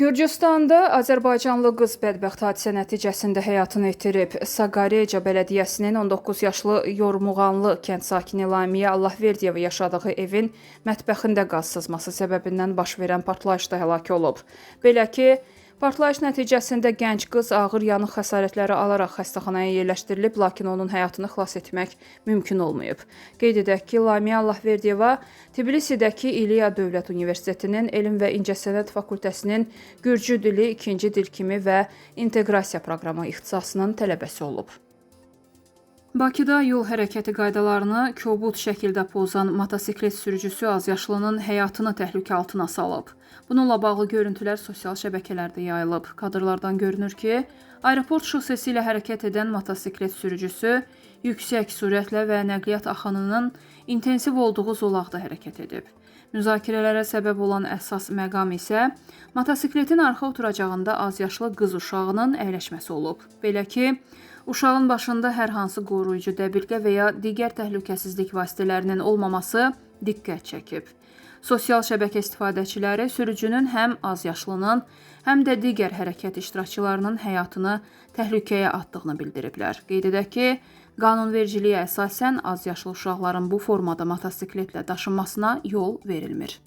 Gürcüstanda Azərbaycanlı qız bədbəxt hadisə nəticəsində həyatını itirib. Saqareca bələdiyyəsinin 19 yaşlı Yormuğanlı kənd sakini Lamiyə Allahverdiyeva yaşadığı evin mətbəxində qaz sızması səbəbindən baş verən partlayışda həlak olub. Belə ki, partlayış nəticəsində gənc qız ağır yanıq xəsarətləri alaraq xəstəxanaya yerləşdirilib, lakin onun həyatını xilas etmək mümkün olmayıb. Qeyd edək ki, Lamiyə Allahverdiyeva Tbilisidəki İliya Dövlət Universitetinin Elm və İncəsənət Fakültəsinin Gürcü dili ikinci dil kimi və inteqrasiya proqramı ixtisasının tələbəsi olub. Bakıda yol hərəkəti qaydalarını kobud şəkildə pozan motosiklet sürücüsü azyaşlının həyatını təhlükə altına salıb. Bununla bağlı görüntülər sosial şəbəkələrdə yayılıb. Kadrlardan görünür ki, aeroport şossesi ilə hərəkət edən motosiklet sürücüsü yüksək sürətlə və nəqliyyat axınının intensiv olduğu zolaqda hərəkət edib. Müzakirələrə səbəb olan əsas məqam isə motosikletin arxa oturacağında azyaşlı qız uşağının əyləşməsi olub. Belə ki, uşağın başında hər hansı qoruyucu dəbilqə və ya digər təhlükəsizlik vasitələrinin olmaması diqqət çəkib. Sosial şəbəkə istifadəçiləri sürücünün həm azyaşlının, həm də digər hərəkət iştirakçılarının həyatını təhlükəyə atdığını bildiriblər. Qeyd edək ki, qanunvericiliyə əsasən azyaşlı uşaqların bu formada motosikletlə daşınmasına yol verilmir.